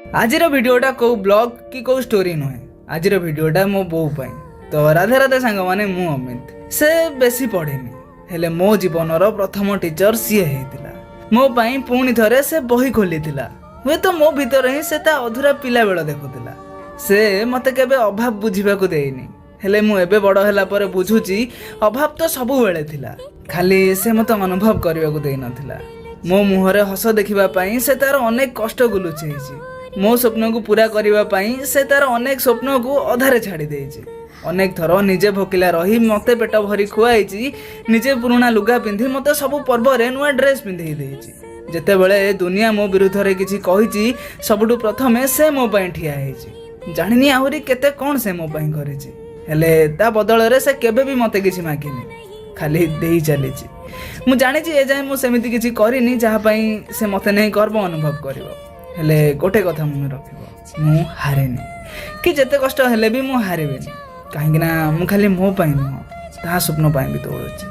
ଆଜିର ଭିଡ଼ିଓଟା କେଉଁ ବ୍ଲଗ୍ କି କେଉଁ ଷ୍ଟୋରି ନୁହେଁ। ଆଜିର ଭିଡ଼ିଓଟା ମୋ ବୋଉ ପାଇଁ। ତ ରାଧେ ରାଧେ ସାଙ୍ଗମାନେ, ମୁଁ ଅମିତ। ସେ ବେଶୀ ପଢ଼ିନି, ହେଲେ ମୋ ଜୀବନର ପ୍ରଥମ ଟିଚର ସିଏ ହେଇଥିଲା। ମୋ ପାଇଁ ପୁଣି ଥରେ ସେ ବହି ଖୋଲିଥିଲା। ହୁଏତ ମୋ ଭିତରେ ହିଁ ସେ ତା ଅଧୁରା ପିଲାବେଳ ଦେଖୁଥିଲା। ସେ ମୋତେ କେବେ ଅଭାବ ବୁଝିବାକୁ ଦେଇନି। ହେଲେ ମୁଁ ଏବେ ବଡ଼ ହେଲା ପରେ ବୁଝୁଛି, ଅଭାବ ତ ସବୁବେଳେ ଥିଲା, ଖାଲି ସେ ମୋତେ ଅନୁଭବ କରିବାକୁ ଦେଇନଥିଲା। ମୋ ମୁହଁରେ ହସ ଦେଖିବା ପାଇଁ ସେ ତାର ଅନେକ କଷ୍ଟକୁ ଲୁଚେଇଛି। ମୋ ସ୍ୱପ୍ନକୁ ପୂରା କରିବା ପାଇଁ ସେ ତାର ଅନେକ ସ୍ୱପ୍ନକୁ ଅଧାରେ ଛାଡ଼ି ଦେଇଛି। ଅନେକ ଥର ନିଜେ ଭୋକିଲା ରହି ମୋତେ ପେଟ ଭରି ଖୁଆଇଛି। ନିଜେ ପୁରୁଣା ଲୁଗା ପିନ୍ଧି ମୋତେ ସବୁ ପର୍ବରେ ନୂଆ ଡ୍ରେସ୍ ପିନ୍ଧେଇ ଦେଇଛି। ଯେତେବେଳେ ଦୁନିଆ ମୋ ବିରୁଦ୍ଧରେ କିଛି କହିଛି, ସବୁଠୁ ପ୍ରଥମେ ସେ ମୋ ପାଇଁ ଠିଆ ହେଇଛି। ଜାଣିନି ଆହୁରି କେତେ କ'ଣ ସେ ମୋ ପାଇଁ କରିଛି, ହେଲେ ତା ବଦଳରେ ସେ କେବେ ବି ମୋତେ କିଛି ମାଗିନି, ଖାଲି ଦେଇ ଚାଲିଛି। ମୁଁ ଜାଣିଛି ଏଯାଏଁ ମୁଁ ସେମିତି କିଛି କରିନି ଯାହା ପାଇଁ ସେ ମୋତେ ନେଇ ଗର୍ବ ଅନୁଭବ କରିବ। ହେଲେ ଗୋଟେ କଥା ମନେ ରଖିବ, ମୁଁ ହାରେନି କି ଯେତେ କଷ୍ଟ ହେଲେ ବି ମୁଁ ହାରିବିନି। କାହିଁକି ନା ମୁଁ ଖାଲି ମୋ ପାଇଁ ନୁହଁ, ତା ସ୍ୱପ୍ନ ପାଇଁ ବି ଦୌଡ଼ୁଛି।